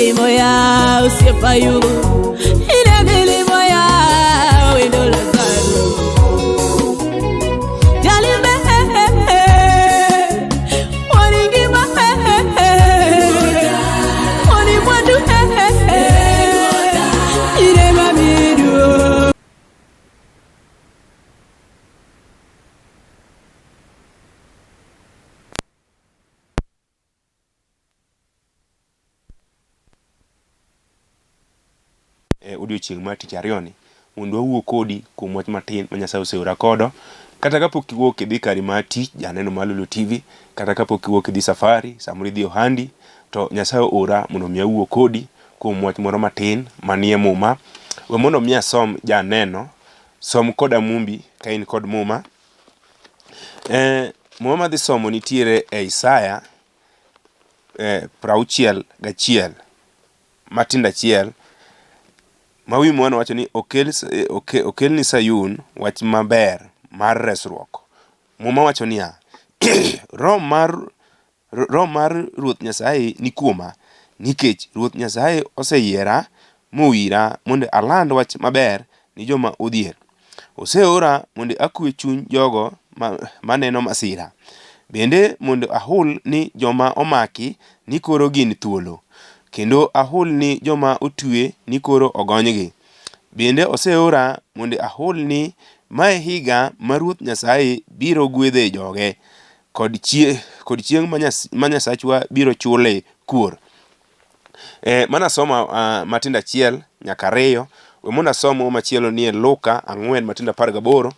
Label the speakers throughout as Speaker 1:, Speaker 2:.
Speaker 1: milimo ya osiepa Ayubu, ine milimo ya wendo Lazaro. Jalime waningima wani mwandu ine mamidu.
Speaker 2: E odiochieng' mar tich ariyoni mondo wawuo kodi kuom wach matin ma Nyasaye oseora kodo. Kata kapok iwuok idhi kari mar tich, janeno mar Lulu TV, kata kapok iwuok idhi safari, samoro idhi ohandi, to Nyasaye oora mondo mi awuo kodi kuom wach moro matin manie Muma. We mondo mi asom janeno, som koda Mumbi ka in kod Muma. Muma madhi somo nitiere e Isaya 61 matindo achiel ma wi Mumano wacho ni okel, okelni Sayun wach maber mar resruok. Muma wacho niya, Roho mar Roho mar Ruoth Nyasaye ni kuoma, nikech Ruoth Nyasaye oseyiera mowira mondo aland wach maber ni joma odhier. Oseora mondo akwe chuny jogo maneno masira, bende mondo ahul ni joma omaki ni koro gin thuolo, kendo ahul ni joma otwe ni koro ogonygi. Bende oseora mondo ahul ni ma e higa ma Ruoth Nyasaye biro gwedhoe joge, kod chieng' ma Nyasachwa biro chule kuor. Mano asomo matindo achiel nyaka ariyo. We mondo asom machielo nie Luka 4 matindo 18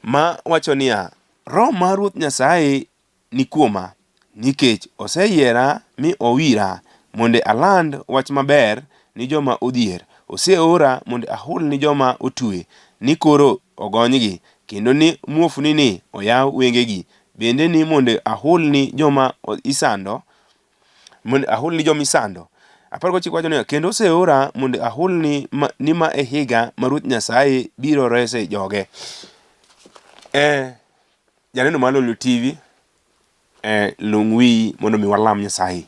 Speaker 2: ma wacho niya, Roho mar Ruoth Nyasaye ni kuoma, nikech oseyiera mi owira mondo aland wach maber ni joma odhier. Oseora mondo ahul ni joma otwe ni koro ogonygi, kendo ni muofni ni oyaw wengegi, bende ni mondo ahul ni joma isando mondo ahul ni joma isando. 19 wacho niya, kendo oseora mondo ahul ni ma, ni ma e higa ma Ruoth Nyasaye biro rese joge. Janeno mar Lolwe TV, lung' wiyi mondo mi walam Nyasaye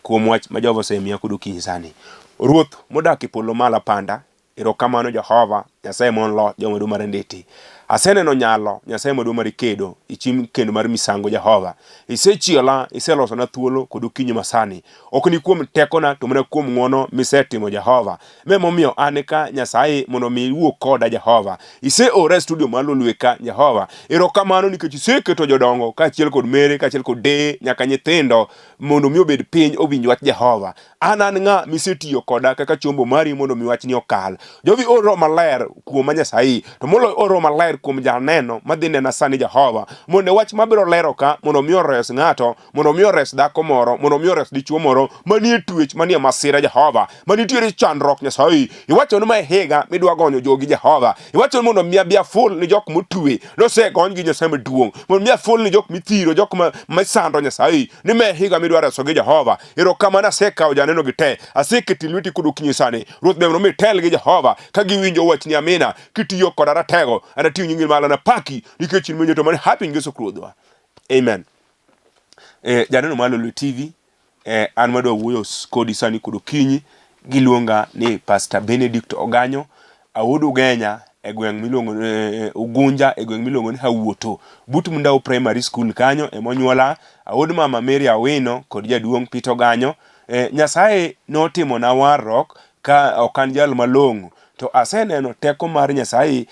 Speaker 2: kuom wach ma Jehova osemiya kod okinyi sani. Ruoth modak e polo malo apanda, Erokamano Jehova, Nyasaye mon loch, Jehova maduong' mar nditi. Aseneno nyalo, Nyasaye maduong' mar kedo, ichim kendo mar misango Jehova. Isechiela, iselosona thuolo kod okinyi masani. Ok ni kuom tekona to mana kuom ng'wono misetimo Jehova. Me momiyo an ka Nyasaye mondo mi iwuo koda Jehova. Iseora e studio mar Lolwe ka Jehova. Erokamano nikech iseketo jodongo kaachiel kod mere, kaachiel kod deye, nyaka nyithindo mondo mi obed piny owinj wach Jehova. An an ng'a misetiyo koda kaka chombo mari mondo mi wachni okal. Jovi or Roho Maler kuoma Nyasaye, to moloyo or Roho Maler kuom janeno madhi nena sani Jehova, mondo wach mabiro lero ka mondo mi ores ng'ato, mondo mi ores dhako moro, mondo mi ores dichuo moro manie twech, manie masira Jehova, manitiere chandruok Nyasaye. Iwacho ni ma e higa midwa gonyo jogi Jehova. Iwacho ni mondo mi abi aful ni jok motwe nosegony gi Nyasaye maduong', mondo mi aful ni jok mithiro, jok ma sando Nyasaye, ni ma e higa midwa resogi Jehova. Erokamano asekawo janeno gi te, aseketi lweti kod okinyi sani. Ruoth ber mondo mi itel gi Jehova ka giwinjo wachni amina, kitiyo koda ratego, anatiyo nyingi malo anapaki nikech in winjo to mane happy Yesu Ruodhwa. Amen. Janeno mar Lolwe TV, an madwa wuoyo kodi sani kod okinyi, giluonga ni Pastor Benedict Oganyo, awuod Ugenya e gweng' miluongo Ugunja e gweng' miluongo ni Hawuoto, but Mndau Primary School kanyo emonyuola, awuod mama Mary Awino kod jaduong' Peter Oganyo. Nyasaye notimona warruok ka ok an jal malong'o, to aseneno teko mar Nyasaye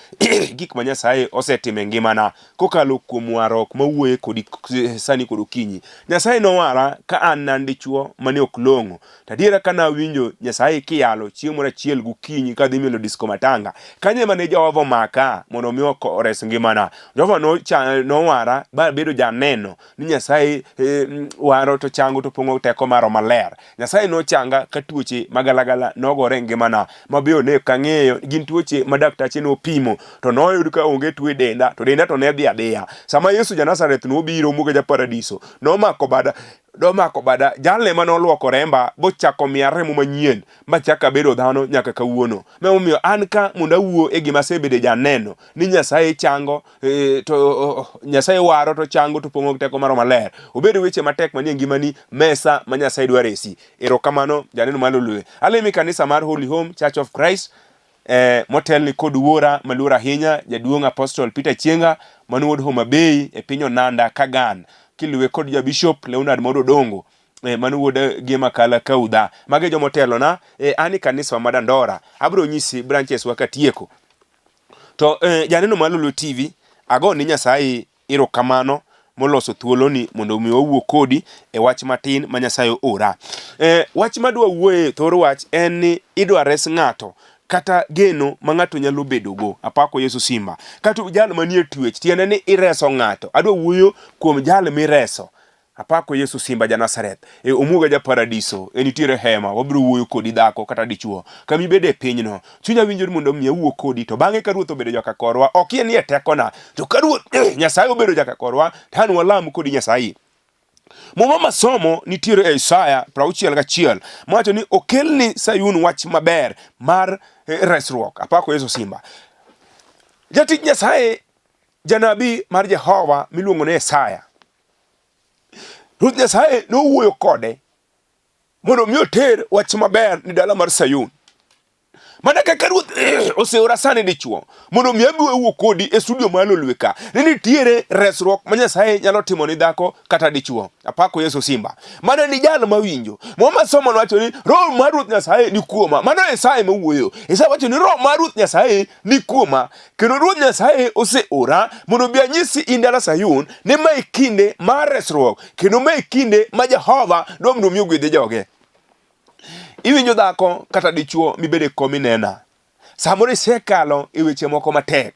Speaker 2: gik ma Nyasaye osetimo e ngimana kokalo kuom warruok mawuoye kodi sani kod okinyi. Nyasaye nowara ka an an dichuo mane ok long'o. To adiera ka nawinjo Nyasaye kiyalo chieng' moro achiel gokinyi kadhi mielo disco matanga, kanyo ema ne Jehova omaka mondo mi ores ngimana. Jehova nowara ba abedo janeno ni Nyasaye waro to chango to pong'o teko mar Roho Maler. Nyasaye nochanga ka tuoche magalagala nogore e ngimana ma be ne ok ang'eyo. ang'eyo gin tuoche ma daktache nopimo to noyud ka onge tuo e denda to denda to ne dhi adhiya. Sama Yesu ja Nazareth nobiro muga ja paradiso nomako bada nomako bada jalne ma noluoko remba bochako miya remo manyien machako abedo dhano nyaka kawuono. Emomiyo an ka mondo awuo e gima asebedo janeno ni Nyasaye chango e, to Nyasaye waro to chango to pong'o gi teko mar Roho Maler. Obed weche matek manie ngimani, mesa ma Nyasaye dwa resi. Erokamano janeno mar Lolwe. Alemi kanisa mar Holy Home Church of Christ motelni kod wuora maluor ahinya jaduong' Apostle Peter Chienga mano wuod Homa Bay e piny Onanda Kagan kiluwe kod ja Bishop Leonard Modo Dongo mano wuod Gema Kala Kaudha. Magi joma otelona an e kanisa ma Dandora. Abiro nyisi branches wa katieko. To janeno mar Lolwe TV ago ni Nyasaye erokamano moloso thuoloni mondo omi wawuo kodi e wach matin ma Nyasaye oora. Wach madwa wuoye thor wach en ni idwa res ng'ato kata geno ma ng'ato nyalo bedogo. Apako Yesu Simba. Kata jal manie twech, tiende ni ireso ng'ato. Adwa wuoyo kuom jal mireso. Apako Yesu Simba ja Nazareth. E omuoga ja paradiso, e nitiere hema, wabiro wuoyo kodi dhako kata dichuo. Kama ibedo e pinyno, chunya winjo ni mondo mi awuo kodi, to bang'e ka Ruoth obedo joka korwa, ok ni e tekona, to ka Ruoth Nyasaye obedo joka korwa, to an walam kodi Nyasaye. Muma masomo nitiere e Isaya 61 mawacho ni okelni Sayun wach maber mar resruok. Apako Yesu Simba. Jatich Nyasaye, janabi mar Jehova miluongo ni Isaya Ruoth Nyasaye nowuoyo kode mondo mi oter wach maber ni dala mar Sayun. Mana kaka Ruoth oseora sani dichuo mondo mi abi awuo kodi e studio mar Lolwe ka ni nitiere resruok ma Nyasaye nyalo timo ni dhako kata dichuo. Apako Yesu Simba. Mana ni jal mawinjo. Muma somo wacho ni Roho mar Ruoth Nyasaye ni kuoma. Mano Isaya mawuoyo. Isaya wacho ni Roho mar Ruoth Nyasaye ni kuoma Kendo Ruoth Nyasaye oseora mondo obi anyisi in dala Sayun ni ma e kinde mar resruok kendo ma e kinde ma Jehova dwa mondo omi ogwedhi joge. Iwinjo dhako kata dichwo mibedo e kom inena. Samoro isekalo e weche moko matek.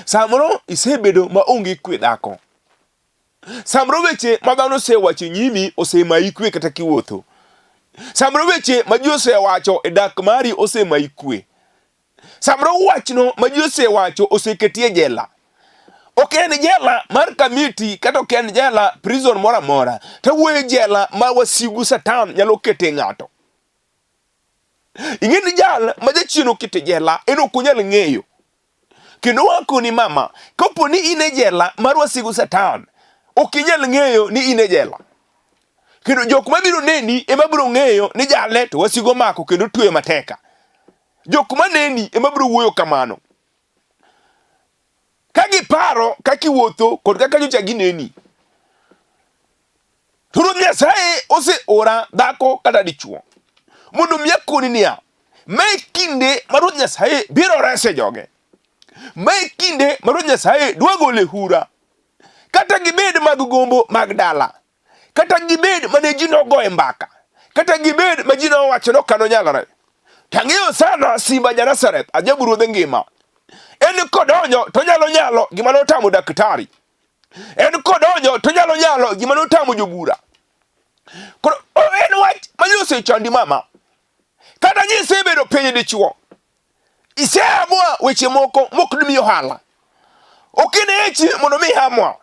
Speaker 2: Samoro isebedo ma onge kwe dhako. Samoro weche ma dhano osewacho e nyimi osemayi kwe kata kiwuotho. Samoro weche ma ji osewacho e dak mari osemayi kwe. Samoro wachno ma ji osewacho oseketi e jela. Ok en jela mar kamiti kata ok en jela prison moro amora. To awuoyo e jela ma wasigu Satan nyalo kete ng'ato. Ing'e ni jal ma jachien oketo e jela en ok onyal ng'eyo. Kendo wakoni mama, kapo ni in e jela mar wasigu Satan, ok inyal ng'eyo ni in e jela. Kendo jok mabiro neni ema biro ng'eyo ni jale to wasigu omako kendo tweyo mateka. Jok maneni ema biro wuoyo kamano. Ka giparo kaka iwuotho kod kaka nyocha gineni. To Ruoth Nyasaye oseora dhako kata dichwo mondo omi akoni niya, ma e kinde ma Ruoth Nyasaye biro rese joge. Ma e kinde ma Ruoth Nyasaye dwa golo e hura. Kata gibed mag gombo mag dala, kata gibed mane ji nogoye mbaka, kata gibed ma ji nowacho ni ok nonyalre. To ang'eyo sana Simba ja Nazareth, ajabu ruodhe ngima. En kodonjo to onyalo nyalo gima notamo daktari. En kodonjo to onyalo nyalo gima notamo jobura. Koro en wach ma ji osechandi mama. Kata ji isebedo piny dichuo. Iseamua weche moko mok dimi ohala. Ok in echi mondo mi iamua.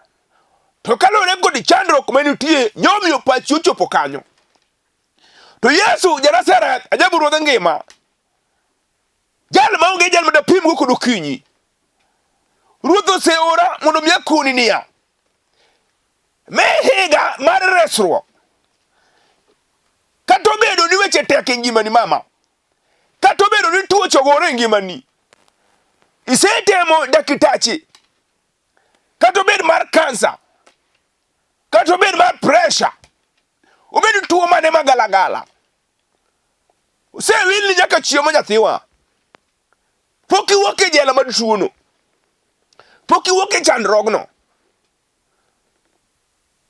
Speaker 2: To kaluwore kod chandruok ma nitie, nyomiyo pachi ochopo kanyo. To Yesu ja Nazareth, ajabu ruodh ngima, jal maonge jal madapimgo kod okinyi. Ruoth oseora mondo mi akoni niya, me higa mar resruok. Kata obedo ni weche tek e ngimani mama, kata obedo ni tuoche ogore e ngimani, isetemo dakitachi, kata obed mar kansa, kata obed mar presha, obed tuo mane magalagala, osewilni nyaka chiemo nyathiwa, pok iwuok e jela mar tuono, pok iwuok e chandruogno.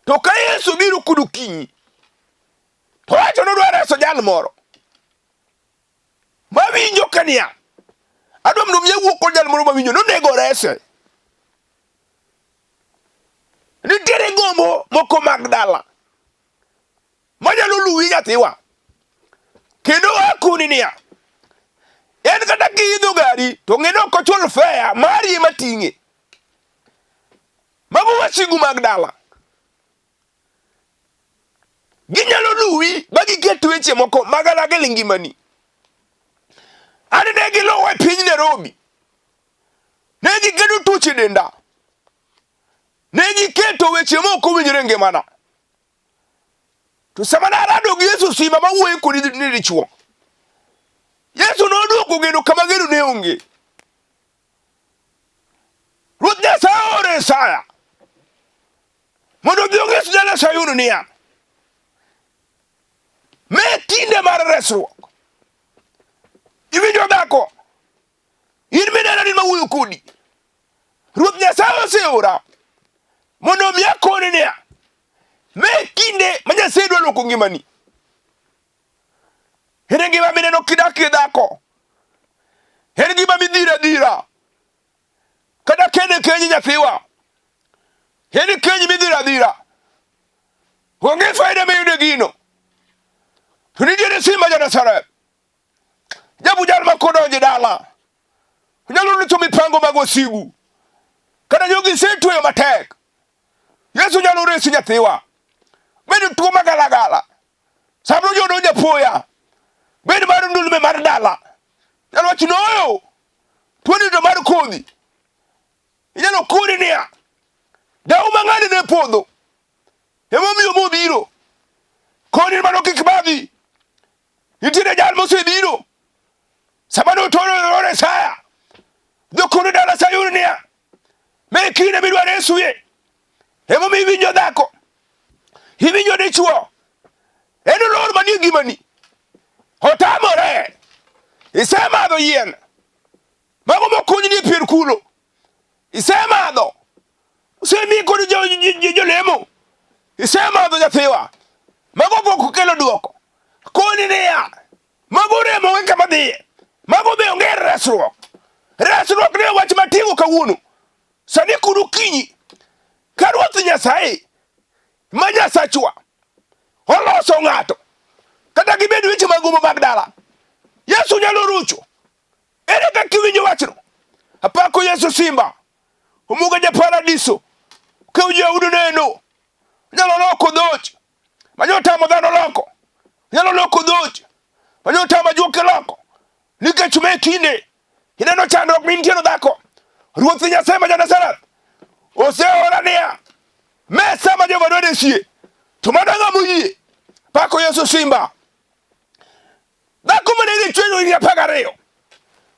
Speaker 2: To ka Yesu biro kod okinyi, to wacho ni odwa reso jal moro mawinjo ka niya, adwa mondo mi awuo kod jal moro mawinjo nonego orese. Nitiere gombo moko mag dala manyalo luwi nyathiwa, kendo akoni niya, En kata kiidho gari to ng'e ni ok ochul fare mari ema ting'e. Mago wasigu mag dala. Ginyalo luwi ba giket weche moko magalagala e ngimani. An ne giluwa e piny Nairobi. Ne giketo tuoche e denda. Ne giketo weche mok owinjore e ngimana. To sama narado gi Yesu simba mawuoyo kodi ni dichuo. Yesu noduoko geno kama geno ne onge. Ruoth Nyasaye ooro Isaya mondo odhi onyis dala Sayun niya, Me kinde mar resruok. Iwinjo dhako? In mineno ni mawuoyo kodi. Ruoth Nyasaye oseora mondo omi akoni niya, me kinde ma Nyasaye dwa loko ngimani. En ngima mineno kidak gi dhako. En gima midhiro adhira. Kata kende keny nyathiwa. En keny midhiro adhira. Onge faida miyudo e gino. To nitiere simba ja Nazareth. Jabu jal ma kodonjo e dala onyalo locho mipango mag wasigu. Kata jogi isetweyo matek. Yesu nyalo resi nyathiwa. Bed tuo magalagala. Samoro jo donjo apoya. Bed mar ndulme mar dala. Nyalo wacho ni ooyo. Tuoni to mar kodhi. Inyalo koni niya. Dawu ma ng'ani ne podho. Emomiyo mobiro. Koni mano kik badhi. Nitiere jal mosebiro. Sama notoro oro Isaya. Dhokoni dala Sayun niya. Me kinde midwa resuye. Emomiyo iwinjo dhako. Iwinjo dichwo. En olor manie ngimani. Otamore. Isemadho yien. Mago mokuny ni pier kulo. Isemadho. Osemi kod jolemo. Isemadho nyathiwa. Mago pok okelo duoko. Koni niya, mago remo onge kama dhiye. Mago be onge resruok. Resruok ne wach mating'o kawuono. Sani kod okinyi. Ka Ruoth Nyasaye ma Nyasachwa oloso ng'ato kata gibed weche mag gombo mag dala, Yesu nyalo rucho. Ere kaka iwinjo wachno? Apako Yesu simba. Omuga ja paradiso. Kew jaudo neno. Nyalo loko dhoch. Manyo tamo dhano loko. Nyalo loko dhoch. Manyo tamo ajuoke loko. Nikech me kinde. Ineno chandruok mintieno dhako. Ruoth Nyasaye ma ja-Nazareth oseora niya, me sama Jehova dwa resie. To mano ng'ama oyie. Pako Yesu simba. Dhako mane nigi chwenyo higni 12.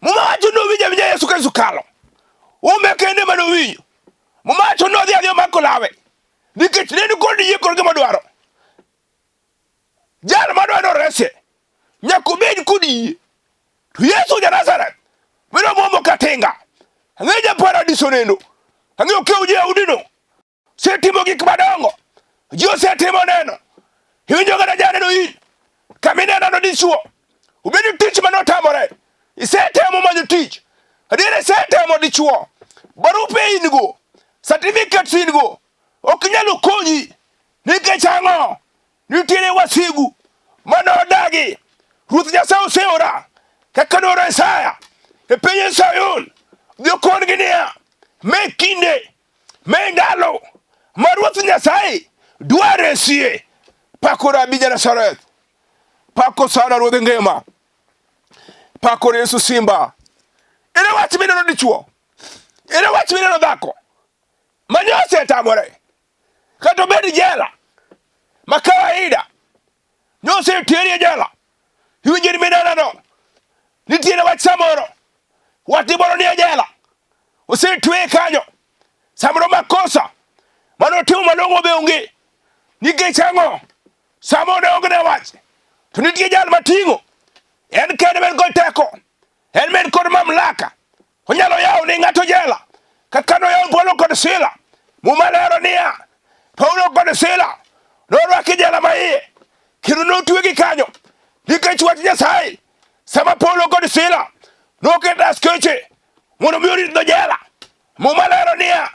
Speaker 2: Muma wacho ni owinjo awinja Yesu ka Yesu kalo. Ume kende mane owinjo. Muma wacho ni odhi adhiya omako lawe. Nikech ne en kod yie kod gima odwaro. Jal madwa ni orese nyaka obed kod yie. To Yesu ja Nazareth biro muomo ka tinga. Ang'eyo ja paradiso nendo. Ang'eyo kew Jayahudi-no. Osetimo gik madongo. Ji osetimo neno. Iwinjo kata janeno in. Kama inenano dichwo. Obedo tich mane otamore. Isetemo manyo tich. Adier isetemo dichwo. Barupe in go. Certificates in go. Ok nyal konyi. Nikech ang'o? Nitiere wasigu mane odagi. Ruoth Nyasaye oseora kaka nooro Isaya e piny Sayun. Dhi okon-gi niya, me kinde me ndalo ma Ruoth Nyasaye dwa resie. Pako Rabi ja Nazareth, pako sana Ruodh ngima, pako Yesu simba. Ere wach mineno dichuo? Ere wach mineno dhako? Mane osetamore kata obed jela ma kawaida noseteri e jela iwinjo ni minenano nitiere wach samoro watni moro nie jela osetweye kanyo samoro makosa mane otimo malong'o be onge nikech ang'o samoro ne onge ne wach to nitie jal mating'o en kende en kod teko en men kod mamlaka Onyalo yawo ne ng'ato jela kaka noyawo Paulo kod Sila. Muma lero niya, Paulo kod Sila norwaki jela ma iye kendo notwegi kanyo nikech wach Nyasaye. Sama Paulo kod Sila noketo askeche mondo mi orit dho jela, Muma lero niya,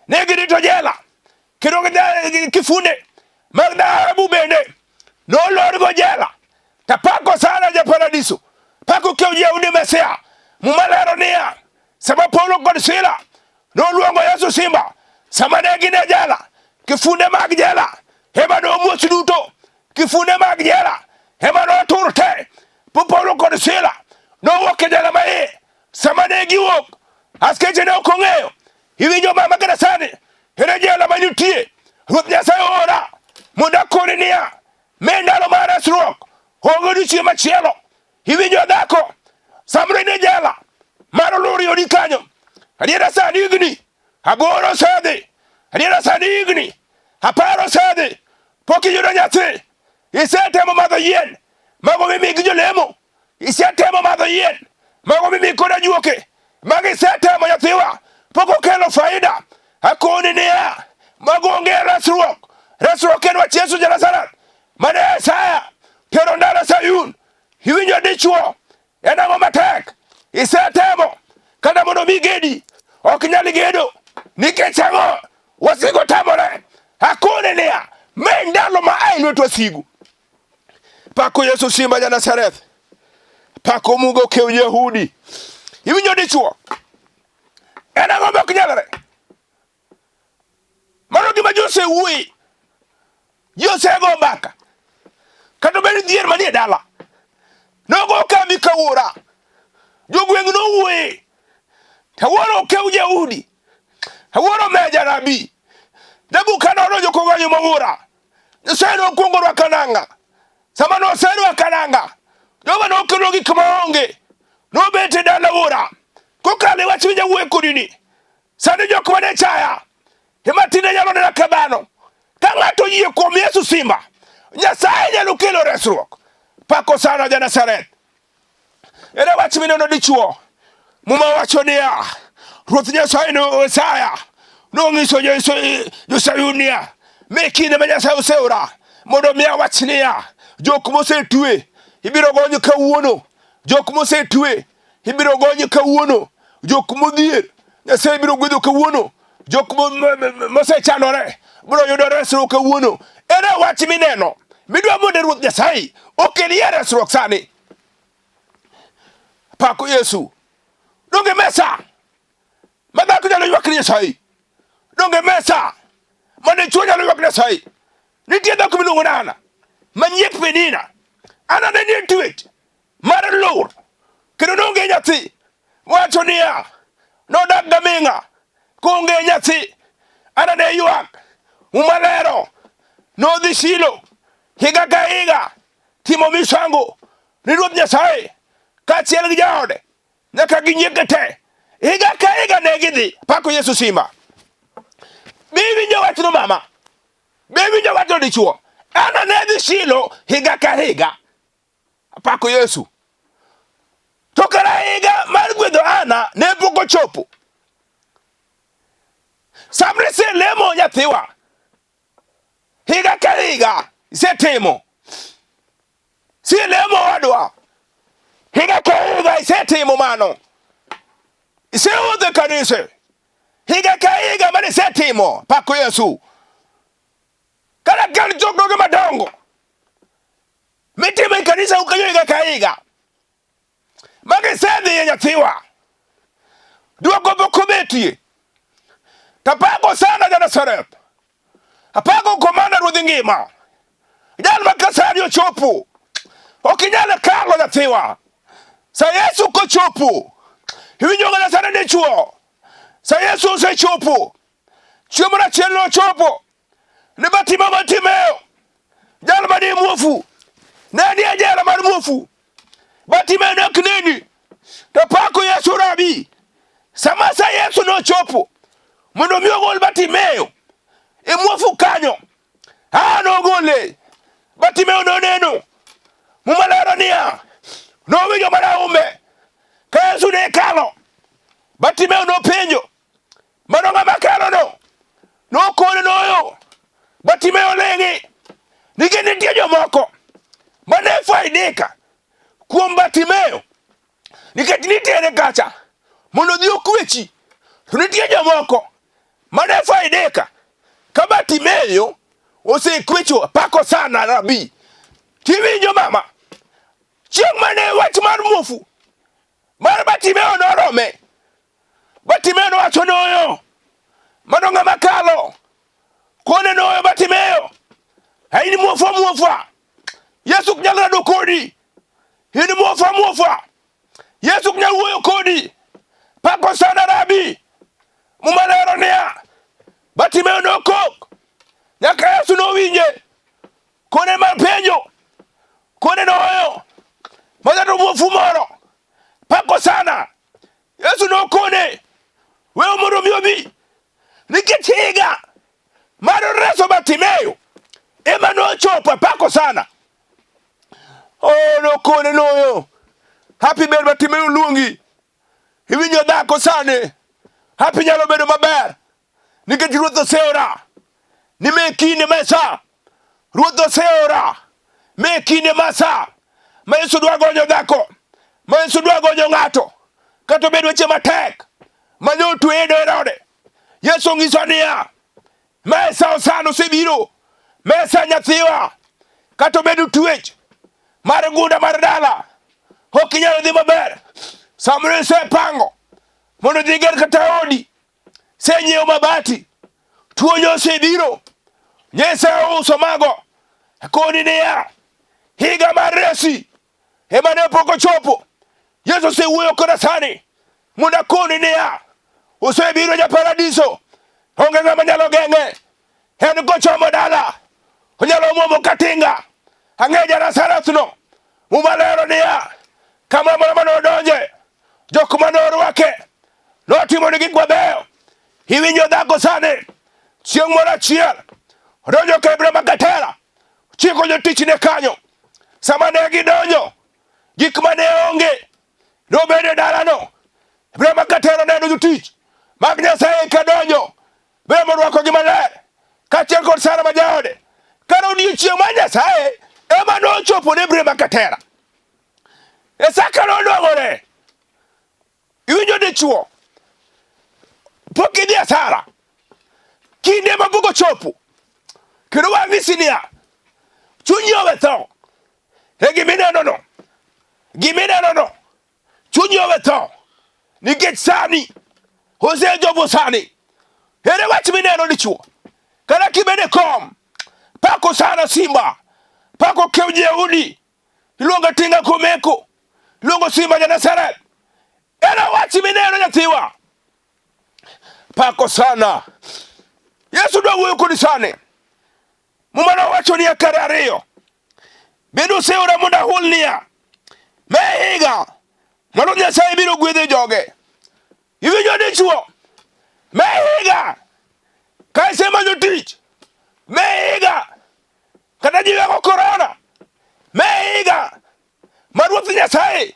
Speaker 2: ne girito jela kendo kifunde mag dhahabu bende nolorgo jela. Tapako sana ja paradiso. Pako kew Yahudi Mesia. Muma lero niya, sama Paulo kod Sila noluongo Yesu simba, sama ne gin e jela, kifunde mag jela ema nomuoch duto, kifunde mag jela ema notur te. Po Paulo kod Sila nowuok e jela maiye. Sama ne giwuok, askeche ne ok ong'eyo. Iwinjo mama kata sani, ere jela ma nitie? Ruoth Nyasaye oora mondo akoni niya, me ndalo mar resruok onge odiechieng' machielo. Iwinjo dhako, samoro in e jela mar oluri odi kanyo. Adiera sani higni 8 osedhi, adiera sani higni 10 osedhi, pok iyudo nyathi. Isetemo madho yien mago mimi gi jolemo, isetemo madho yien mago mimi kod ajuoke, mago isetemo nyathiwa, pok okelo faida. Akoni niya, mago onge resruok. Resruok en wach Yesu ja Nazareth mane Isaya tero ndalo Sayun. Iwinjo dichuo, en ang'o matek? Isetemo kata mondo mi gedi, ok nyal gedo nikech ang'o? Wasigu tamore. Akoni niya, me ndalo ma a e lwet wasigu. Pako Yesu simba ja Nazareth. Pako Mugo kew Yahudi. Iwinjo dichuo, en ang'o ma ok nyalre? Mano gima ji osewuoye, ji osego mbaka, kata obed ni dhier manie dala nogo kambi kawuora, jogweng' nowuoye, awuoro okew Jahudi, awuoro meja rabi, Nebuka nodonjo koganyo mawuora, Nyasaye nokwongo rwaka nanga, sama noserwaka nanga, Jehova nokelo gik maonge, nobet e dala wuora, kokalo e wach winja wuoye kodi ni, Sani jok mane chaya ema tinde nyalo nena ka dhano. Ka ng'ato oyie kuom Yesu simba, Nyasaye nyalo kelo resruok. Pako sana ja Nazareth. Ere wach mineno dichuo? Muma wacho niya, Ruoth Nyasaye no Isaya nong'iso jo-Sayun niya, me kinde ma Nyasaye oseora mondo mi awach niya, jok mosetwe ibiro gony kawuono, jok mosetwe ibiro gony kawuono, jok modhier Nyasaye biro gwedho kawuono, jok mosechandore biro yudo resruok kawuono. Ere wach mineno midwa mondo Ruoth Nyasaye okelie resruok sani? Pako Yesu. Donge mesa ma dhako nyalo ywak ni Nyasaye? Donge mesa ma dichwo nyalo ywak ni Nyasaye? Nitie dhako miluongo ni Ana ma nyiek Penina. Ana ne nie twech mar lur kendo noonge nyathi. Wacho niya, nodak gaming'a koonge nyathi. Ana ne ywak Muma lero nodhi Shilo higa ka higa timo misango ni Ruoth Nyasaye kaachiel gi jaode nyaka ginyieke te. Higa ka higa ne gidhi pako Yesu simba. Be iwinjo wachno mama? Be iwinjo wachno dichuo? Ana ne dhi Shilo higa ka higa. Apako Yesu. To kara higa mar gwedho Ana ne pok ochopo. Sama iselemo nyathiwa, higa ka higa isetimo, silemo wadwa, higa ka higa isetimo mano, isewuotho e kanise, higa ka higa mane isetimo, pako Yesu. Kata ka chokruoge madongo mitimo e kanisa kanyo higa ka higa, magi isedhiye nyathiwa, duoko pok obetie. Tapako sana ja Nazareth, apako komanda ruodh ngima, jal ma ka sani ochopo ok inyal kalo nyathiwa. Sa Yesu kochopo, iwinjo ga Nyasaye dichuo. Sa Yesu osechopo, chieng' moro achiel nochopo ne Bartima Bartimeo, jal mane muofu, ne nie jela mar muofu. Bartimeo ne ok neni, to pako Yesu rabi. Sama sa Yesu nochopo mondo mi ogol Bartimeo e muofu kanyo, a nogole. Bartimeo noneno. Muma lero niya, nowinjo mana umbe ka Yesu ne kalo. Bartimeo nopenjo, Mano ng'ama kalono? Nokone noyo. Bartimeo ling'i. Nikech nitie jomoko mane faidika kuom Bartimeo. Nikech nitiere kacha mondo odhi okwechi. To nitie jomoko mane faidika ka Bartimeo osekwecho pako sana rabi. Tiwinjo mama? Chieng' mane wach mar muofu mar Bartimeo norome, Bartimeo nowacho noyo, mano ng'ama kalo kone noyo Bartimeo, in muofu muofa, Yesu ok nyal rado kodi, in muofu muofa, Yesu ok nyal wuoyo kodi. Pako sana Rabi, Muma lero niya, Bartimeo nokok nyaka Yesu nowinje. Kone mar penjo, kone noyo, majato muofu moro, pako sana. Yesu nokone, wewe mondo mi obi, nikech higa mar reso Bartimeyo ema nochopo, pako sana. Oh, nokone noyo, happy ber Bartimeyo luongi, iwinjo dhako sani, happy nyalo bedo maber nikech Ruoth oseora ni me kinde ma sa Ruoth oseora me kinde ma sa ma Yesu dwa gonyo dhako ma Yesu dwa gonyo ng'ato kata obed weche matek ma ne otweye e Herode. Yesu onyiso niya, me sa osano osebiro, me sa nyathiwa, kata obed twech mar gunda mar dala, ok inyalo dhi maber. Samoro isepango mondo idhi iger kata odi, senyiewo mabati, tuo osebiro, Nyasaye ouso mago. Koni niya, higa mar resi ema ne pok ochopo. Yesu osewuoyo koda sani mondo akoni niya, osebiro ja paradiso, onge ng'ama nyalo geng'e. En kochomo dala, onyalo muomo katinga. Ang'e ja Nazareth no, Muma lero niya, kamoro amora mane odonje, jok mane orwake notimo ni gik mabeyo. Iwinjo dhako sani, chieng' moro achiel odonjo ka Ibrahim Makatera, chiko jotichne kanyo. Sama ne gidonjo, gik mane onge nobedo e dalano. Ibrahim Makatera neno jotich mag Nyasaye ka donjo, Ibrahim orwakogi maler kaachiel kod Sara ma jaode. Kar odiechieng' mar Nyasaye ema nochopo ne Ibrahim Makatera. Isaka nonwang'ore. Iwinjo dichuo? Pok idhi asara. Kinde ma pok ochopo. Kendo wang'isi niya, chunyi owe tho. E gimineno no. Gimineno no. Chunyi owe tho. Nikech sani, osechopo sani. Ere wach mineno dichuo? Kata kibede kom, pako sana simba, pako kew jeudi, iluongo tinga komeko, iluongo simba ja Nazareth. Ere wach mineno nyathiwa? Pako sana. Yesu dwa wuoyo kodi sani. Muma nowacho niya kare ariyo. Bende oseora mondo ahul niya, me higa mano Nyasaye biro gwedho joge. Iwinjo dichuo? Me higa ka isemanyo tich, me higa kata ji ywago korona, me higa ma Ruoth Nyasaye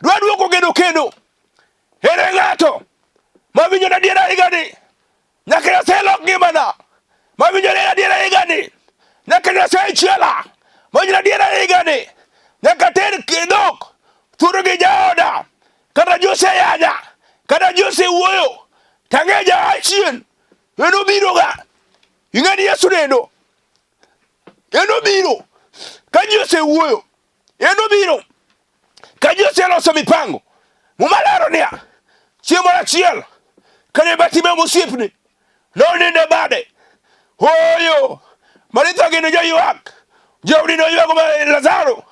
Speaker 2: dwa duoko gedo kendo. Ere ng'ato ma winjo adiera higani? Nyaka Nyasaye lok ngimana ma winjo ni adiera higani. Nyaka Nyasaye chiela ma winjo adiera higani. Nyaka ter dhok thuru gi jaoda kata ji oseyanya kata ji osewuoyo tang'e jaachien en obiroga. Ing'e ni Yesu neno en obiro ka ji osewuoyo en obiro ka ji oseloso mipango. Muma lero niya, chieng' moro achiel kane Bartimeo mosiepne nonindo e bade, ooyo Maritha gini joywak, joodi noywago Lazaro.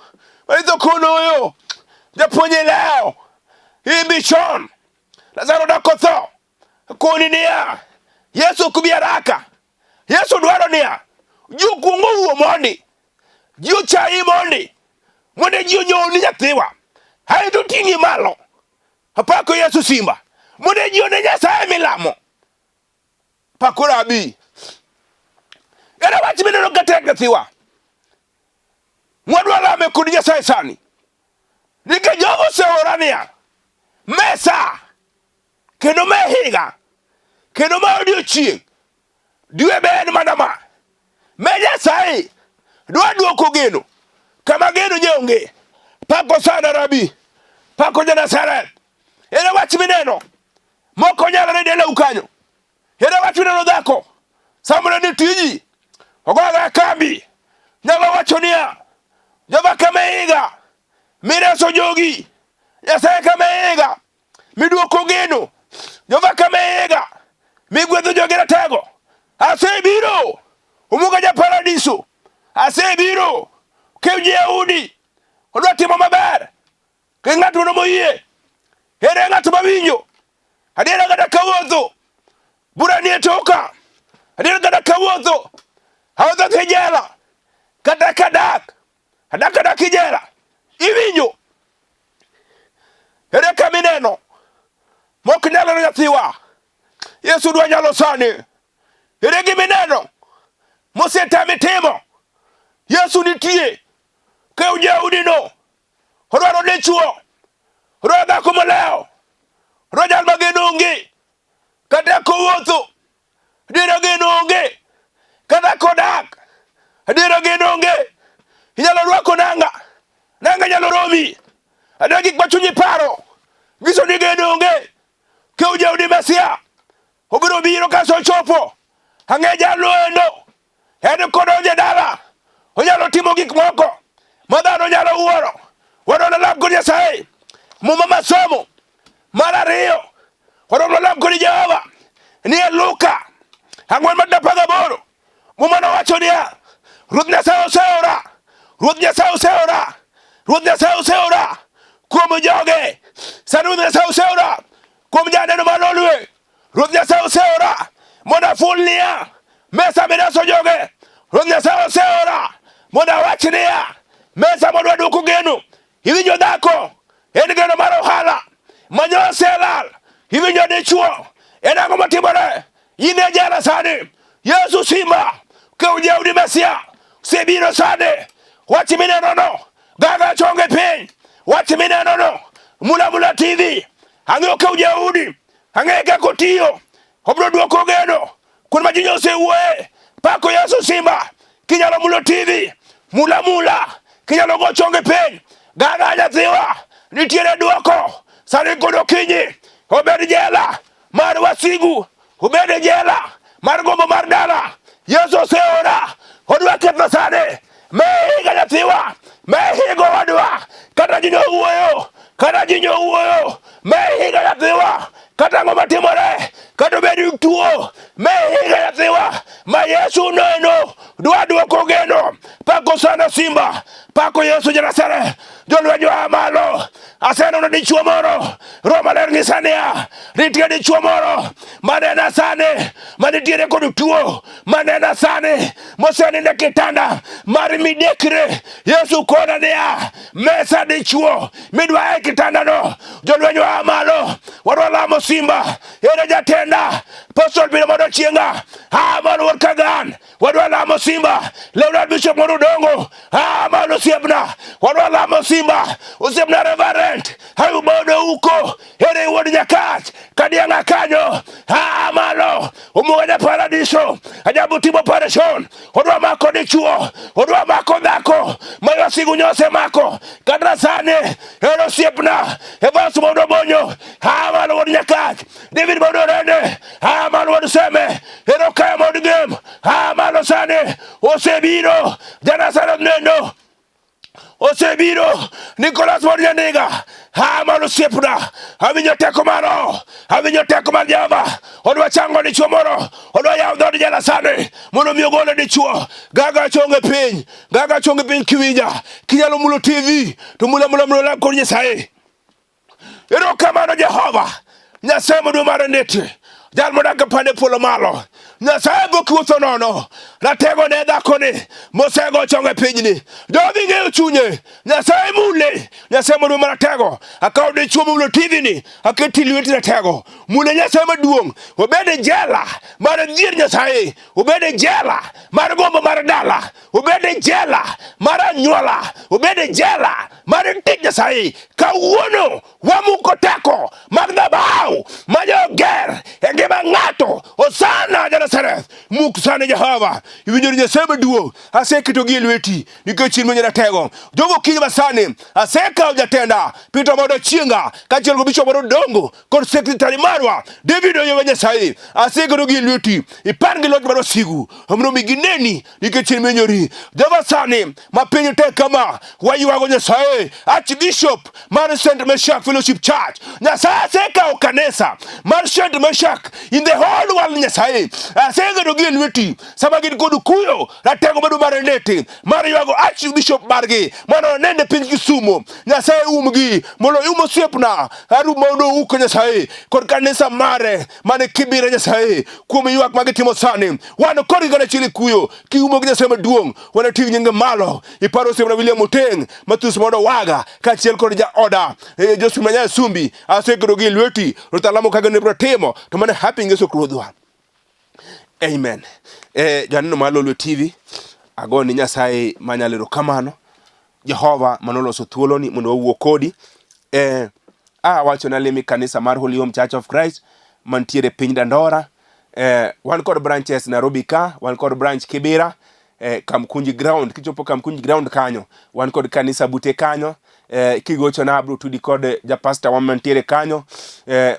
Speaker 2: Maritha okono ooyo, japuonj ilewo, ibi chon, Lazaro dak otho. Koni niya, Yesu ok bi haraka. Yesu dwaro niya, ji okuong owuo mondi, ji ochayi mondi, mondo ji onyoni nyathiwa, aeto ting'i malo. Apako Yesu simba, mondo ji one Nyasaye milamo. Pako Rabi. Ere wach mineno ka tek nyathiwa? Mwadwa lame kod Nyasaye sani. Nikech jogo oseora niya, mesa kendo ma higa kendo ma odiechieng' dwe be en mana ma me Nyasaye dwa duoko geno kama geno nye onge. Pako sana Rabi, pako ja Nazareth. Ere wach mineno moko nyalore dalau kanyo? Ere wach mineno dhako samoro ni tiji ogoga kambi nyalo wacho niya joma kama higa. Mireso jogi. Nyasaye kama iga. Miduoko geno. Jehova kama iga. Migwedho jogi ratego. Asebiro. Omuga ja paradiso. Asebiro. Kew ji Yahudi. Odwa timo maber. Ke ng'at mondo moyie. Ere ng'at mawinjo. Adiera kata kawuotho. Bura nie toka. Adiera kata kawuotho. Awuotho e jela. Kata kadak. Adak adak e jela. Iwinjo. Ere kama ineno. Mok nyalo nyathiwa. Yesu dwa nyalo sani. Ere gima ineno. Mosetami timo. Yesu nitie. Kew jaudi no. Odwaro dichuo. Odwaro dhako molewo. Odwaro jal ma geno onge. Kata kowuotho. Adiera geno onge. Kata kodak. Adiera geno onge. Inyalo rwako nanga. Nanga nyalo romi. Adiera gik ma chunyi paro. Nyiso ni geno onge. Kew jaudi Mesia. Obiro biro kaso ochopo. Ang'e jalo endo. En kodonjo e dala, onyalo timo gik moko ma dhano nyalo wuoro. Wadwa lam kod Nyasaye. Muma masomo mar ariyo, wadwa lam kod Jehova ni e Luka 4:18. Muma nowacho niya, Ruoth Nyasaye oseora, Ruoth Nyasaye oseora, Ruoth Nyasaye oseora kuom joge. Sani Ruoth Nyasaye oseora kuom janeno mar Lolwe. Ruoth Nyasaye oseora mondo aful niya, mesa mireso joge. Ruoth Nyasaye oseora mondo awach niya, mesa modwa duoko geno. Iwinjo dhako, en geno mar ohala ma nyoselal. Iwinjo dichuo, en ang'o matimore? In e jela sani. Yesu simba, kew jaudi Mesia, osebiro sani. Wach minenono, gaga chonge piny. Wach minenono, mula mula TV. Ang'eyo kew jaudi, Ang'e kaka otiyo, obiro duoko geno kuonde ma ji osewuoye. Pako Yesu Simba, kinyalo mulo TV, mula mula, kinyalo go chongi piny, gaga nyathiwa, nitiere duoko. Sani kod okinyi, obed jela mar wasigu, obed e jela mar gombo mar dala. Yesu oseora, odwa ketho sani. Me higa nyathiwa, me higa owadwa, kata ji nyowuoyo, kata ji nyowuoyo, me higa nyathiwa, kata ang'o matimore, kata obed tuo, me higa nyathiwa, ma Yesu neno, dwa duoko geno, pako sana simba, pako Yesu Janasare, jolweny oa malo, aseneno dichuo moro, Roho Maler nyisa niya, nitie dichuo moro manena sani, manitiere kod tuo, manena sani, mosenindo e kitanda mar midekre. Yesu kona niya, mesa dichuo midwa e kitandano, jolweny oa malo, wadwa lamo simba, ere jatenda, Apostle biro mondo chienga, aa malo wuod Kagan, wadwa lamo simba, Leonard Bishop mondo odongo, aa malo osiepna, wadwa lamo simba, osiepna Reverend, hayu bodo uko, ere wuod Nyakach, kadiang'a kanyo, aa malo, umuwene paradiso, ajabu timo operation, odwa mako dichuo, odwa mako dhako, ma wasigu nyose mako, kata sani, ere osiepna, Evans mondo bonyo, aa malo wuod Nyakach, David mondo orende, aa malo wuod Seme, ero kaya mondo gem, aa malo sani, osebiro, Janasareth nendo, osebiro Nicholas wuod Nyandiga aa malo osiepna awinjo teko mar roho awinjo teko mar Jehova odwa chango dichuo moro odwa yawo dhood jela sani mondo mi ogole dichuo gaga chonge piny gaga chonge piny kiwinja kinyalo mulo TV to mula mula mula kod Nyasaye Erokamano Jehova, Nyasaye maduong' mar nditi, jal modak e pande polo malo. Nyasaye pok wuotho nono, ratego ne dhakoni mosego chonge pinyni. Jogi ng'eyo chunye, Nyasaye mule, Nyasaye maduong' maratego. Akawo dichuo mulo TV ni, aketi lweti ratego. Mule Nyasaye maduong', obed e jela mar dhier Nyasaye, obed e jela mar gombo mar dala, obed e jela mar anyuola, obed e jela mar tich Nyasaye. Kawuono wamuko teko mag dhabau ma joger e ngima ng'ato. Osana ja-Nazareth, muk sani Jehova. Iwinjo ni Nyasaye maduong', aseketogi e lweti nikech in ma jaratego. Jogo okinyi masani asekawo jatenda Peter Modo Chienga kaachiel kod Bishop Modo Dongo kod sekretari marwa David Oyewa Nyasaye aseketogi e lweti ipar gi loch mar wasigu mondo mi gineni nikech in minyori. Jehova sani ma piny tek kama waywago Nyasaye.
Speaker 3: Archbishop mar St. Meshach Fellowship Church. Nyasaye asekawo kanisa mar St. Meshach in the whole world Nyasaye. Asegedo gi e lweti sama gin kod kuyo ratego maduong' mar ndete mar ywago Archbishop margi mondo onende piny Kisumo. Nyasaye umgi mondo ium osiepna Arum mondo uko Nyasaye kod kanisa mare mane Kibira Nyasaye kuom ywak ma gitimo sani. Wan kodgi kanachiel e kuyo kiumo gi Nyasaye maduong' wanating' nyinge malo. Iparo osiepna William Oteng' Matthews mondo waga kaachiel kod jaoda Josephine Manyaya Sumbi aseketo gi e lweti. Ruoth alamo kaka ne biro timo to mane happy Yesu Ruodhwa. Amen. Janeno mar Lolwe TV, agoni Nyasaye manyalo erokamano. Jehova manoloso thuoloni mondo wawuo kodi. Awacho nalimi kanisa mar Holy Home Church of Christ mantiere piny Dandora. Wan kod branches Nairobi ka, wan kod branch Kibera, Kamkunji ground. Kichopo Kamkunji ground kanyo, wan kod kanisa bute kanyo. Kigochona abro tudi kod japasta wa mantiere kanyo.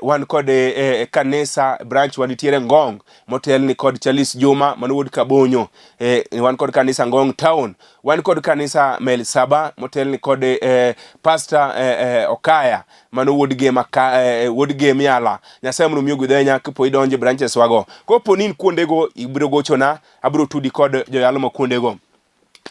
Speaker 3: Wan kod kanisa branch wanitiere Ngong motelni kod Charles Juma mano wuod Kabonyo. Wan kod kanisa Ngong town. Wan kod kanisa Mel Saba motelni kod Pastor Okaya mano wuod Gema ka, wuod Gem Yala. Nyasaye mondo omi ogwedh ahinya kapo idonjo e branches wago. Kopo ni in kuondego ibiro gochona abiro tudi kod joyalo ma kuondego.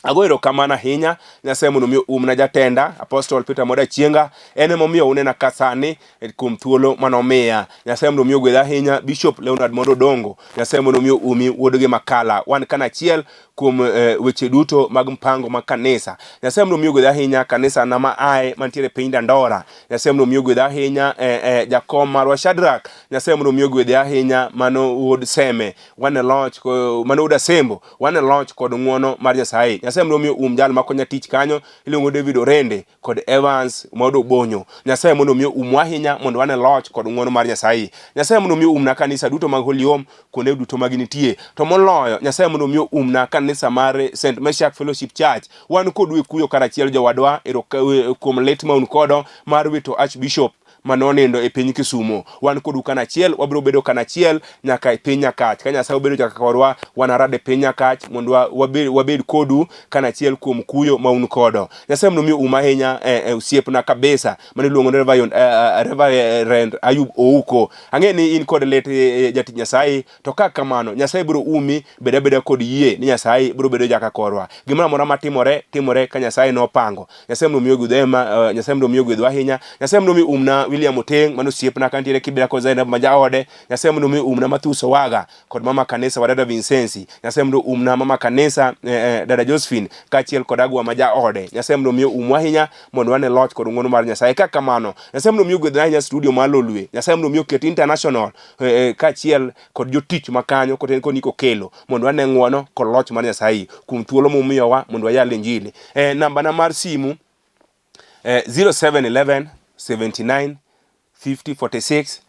Speaker 3: Ago erokamano ahinya Nyasaye mondo omi oumna jatenda Apostle Peter Moda Chienga en emomiyo unena ka sani kuom thuolo mane omiya. Nyasaye mondo omi ogwedh ahinya Bishop Leonard Mondo Odongo. Nyasaye mondo omi oumi wuod gi Makala. Wan kanachiel kuom weche duto mag mpango mag kanisa. Nyasaye mondo omi ogwedh ahinya kanisa na ma ae mantiere piny Dandora. Nyasaye mondo omi ogwedh ahinya jakom marwa Shadrack. Nyasaye mondo omi ogwedhe ahinya mano wuod Seme. Wan e loch mano wuod Asembo. Wan e loch kod ng'uono mar Nyasaye. Nyasaye mondo omi um jal makonya tich kanyo iluongo David Orende kod Evans Modo Bonyo. Nyasaye mondo omi umwa ahinya mondo wane loch kod ng'uono mar Nyasaye. Nyasaye mondo omi umna kanisa duto mag Holy Home kuonde duto ma ginitie. To moloyo Nyasaye mondo omi umna kanisa mar St. Meshach Fellowship Church. Wan kodu e kuyo karachiel jowadwa kuom lit ma un kodo mar wito Archbishop ma nonindo e piny Kisumo. Wan kodu kanachiel, wabiro bedo kanachiel nyaka e piny Nyakach. Ka Nyasaye obedo nyaka korwa, wanarad e piny Nyakach mondo wabed kodu kanachiel kuom kuyo ma un kodo. Nyasaye mondo omi um ahinya osiepna kabisa mane iluongo ni Reverend Ayub Ouko. Ang'e ni in kod lit jatich Nyasaye, to ka kamano Nyasaye biro umi, bed abeda kod yie ni Nyasaye biro bedo jaka korwa. Gimoro amora matimore, timore ka Nyasaye nopango. Nyasaye mondo omi ogwedhu ema, Nyasaye mondo omi ogwedhu ahinya. Nyasaye mondo omi umna William Oteng' mano osiepna kantiere Kibera kod Zainab ma jaode. Nyasaye mondo omi umna Matthew Sowaga kod mama kanisa wa dada Vincenzi. Nyasaye mondo umna mama kanisa dada Josephine kaachiel kod Agwa ma jaode. Nyasaye mondo omi umwa ahinya mondo wane loch kod ng'wono mar Nyasaye. Ka kamano, Nyasaye mondo omi ogwedhna ahinya studio mar Lolwe. Nyasaye mondo omi oket international kaachiel kod jotich makanyo koten kod Nico Kelo mondo wane ng'wono kod loch mar Nyasaye kuom thuolo mumiyowa mondo wayal injili. Namba na mar simu 0711 79 50 46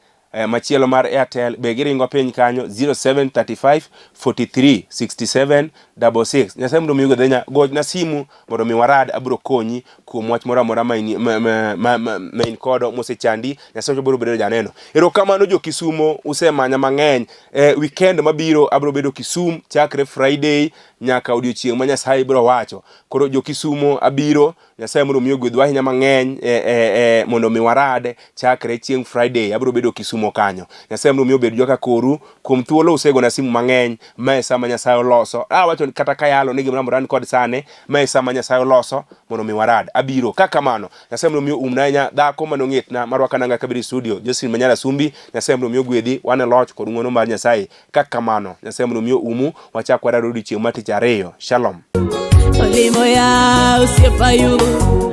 Speaker 3: machielo mar Airtel be giringo piny kanyo 0735 43 67 66. Nyasaye mondo omi ogwedh ahinya. Gochna simu mondo mi warad, abiro konyi kuom wach moro amora ma in, ma, ma, ma, ma, ma in kodo mosechandi. Nyasaye biro bedo janeno. Erokamano jo Kisumo, usemanya mang'eny. Weekend mabiro abiro bedo Kisumu chakre Friday nyaka odiochieng' ma Nyasaye biro wacho. Koro jo Kisumo abiro, Nyasaye mondo omi ogwedhwa ahinya mang'eny mondo mi warad chakre chieng' Friday abiro bedo Kisumo kanyo. Nyasaye mondo omi obed joka koru kuom thuolo usegona simu mang'eny ma e sama Nyasaye oloso. Awacho ni kata kayalo ni gimoro amora ni kod sane ma e sama Nyasaye oloso mondo mi warad. Abiro. Ka kamano, Nyasaye mondo omi oumna ahinya dhako mane ong'etna marwaka nanga kabiro e studio Josephine Manyara Sumbi. Nyasaye mondo omi ogwedhi wan e loch kod ng'wono mar Nyasaye. Ka kamano, Nyasaye mondo omi oumu wachak warad odiochieng' mar tich ariyo. Shalom.
Speaker 1: Olimo ya osiepa Ayubu.